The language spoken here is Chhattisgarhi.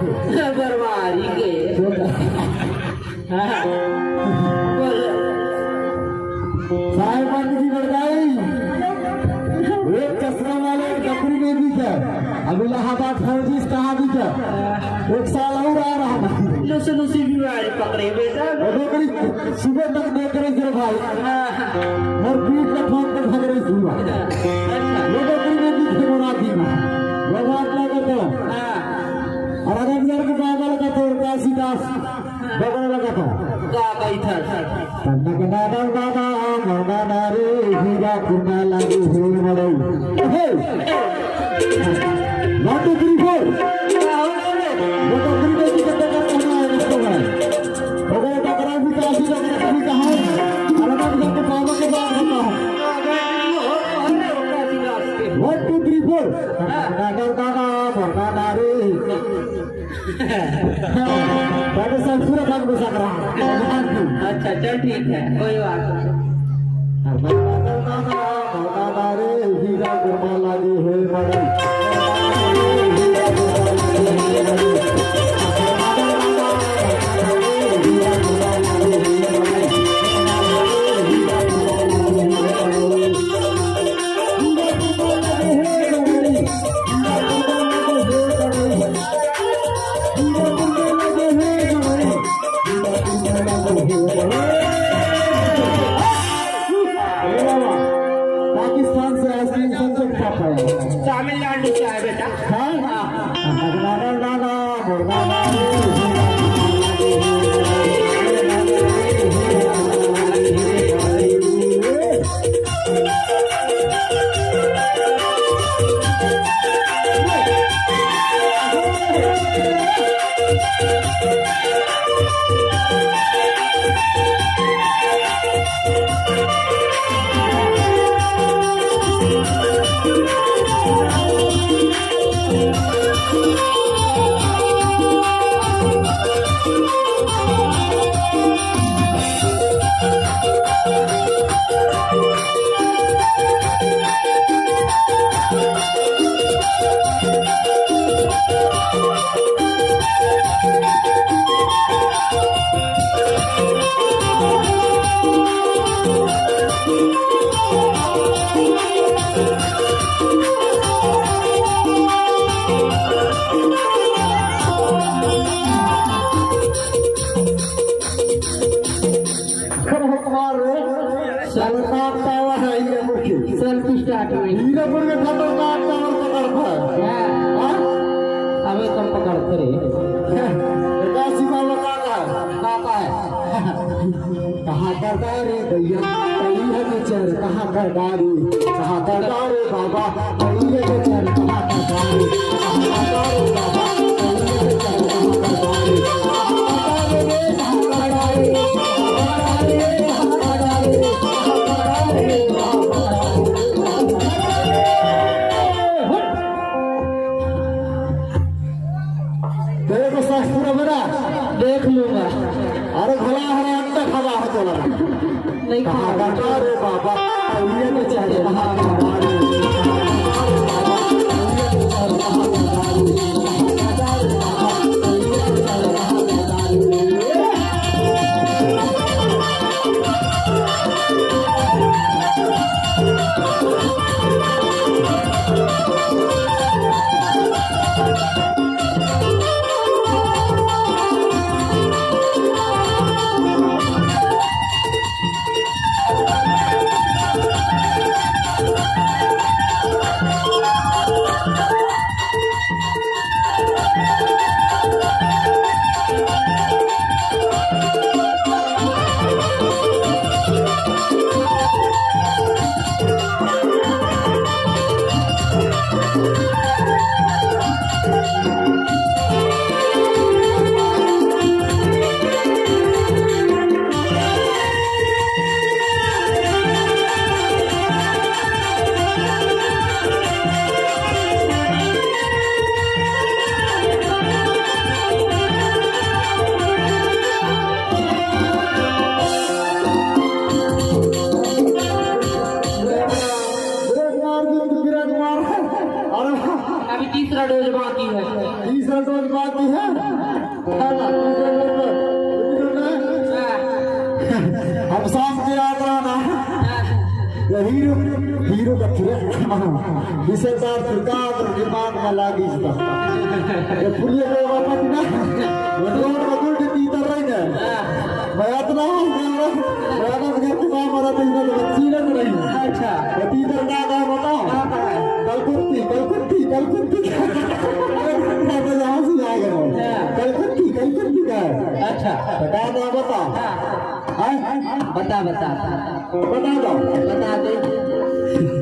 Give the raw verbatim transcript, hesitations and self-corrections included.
बरवारी के। हाँ। बोल। साहेबगंज की बड़काई, एक चश्मा वाले एक डकरी में भी क्या, अब इलाहाबाद फौजी से कहा भी क्या, एक साल और आ रहा है। लुस लुसी बीमारी पकड़े बेटा। और डोकरी सुबह तक देख रहे थे भाई। हाँ। और पीठ का ठोक के भाग रही सुबह। अच्छा। ये डोकरी में भी थे राती में। वो बात लगा तो। हाँ। और अगर घर के बाबा लगा तो काशीदास बगल लगा था। का कही था? तन्नक नादर दादा, मौना नारे, हीरा कुंडा लागे, हीरे मड़ई। हे! One, two, three, four। One, two, three, four की कत्ता करता है, इसको है। हो गया टकराव भी काशी का करता भी कहाँ है? अलग अलग के बाबा के बात करता हूँ। One, two, three, four। दादा, दादा, दादा, दादा रे। दादा साहब पूरा काम को सक रहा। अच्छा, चल ठीक है, कोई बात नहीं। दादा, दादा, दादा रे, हीरा गुरमा लागे हे मड़ई। पाकिस्तान से आइसक्रीम सबसे अच्छा खाया। तमिलनाडु से आए बेटा। हाँ? हाँ। खतरनाक पावर है हीरापुर की। Self start में। हीरापुर में खतरनाक पावर पकड़ता है। हाँ। हाँ? अबे तुम पकड़ते रहे। एकासी बाबा का है? का है? कहाँ करता रे भैया, कहीं है विचार, कहाँ करता रे, कहाँ करता रे बाबा, कहीं है विचार, कहाँ करता रे, कहाँ करता रे बाबा, कहीं है विचार, कहाँ करता रे, कहाँ करता रे, कहाँ करता रे, कहाँ करता रे, कहाँ करता रे, कहाँ करता रे। तेरे को साफ पूरा बना। देख लूंगा। अरे भला हरे अंडा खावा हो तो लगा। नहीं खावा। कहाँ का रे बाबा, ये तो चाहे कहाँ का रे। अभी तीसरा डोज बाकी है। तीसरा बात की है। हम शाम के यात्रा ना, ये हीरो, हीरो का फिर विशेषदार सरकार और दिमाग में लागी इसका। ये पुलिस को वापस ना, रोड में गुड़ तीतर रही है। मैं इतना हंस गया, मैं इतना हंस गया कि मैं मरा तो इधर बच्ची ना रही। अच्छा। ये तीतर का नाम बताओ। कलकुत्ती, कलकुत्ती, कलकुत्ती। मैं तो यहाँ से आ गया हूँ। कलकुत्ती, कलकुत्ती का है। अच्छा। तो का नाम बताओ। हाँ? बता, बता। बता दो। बता दे।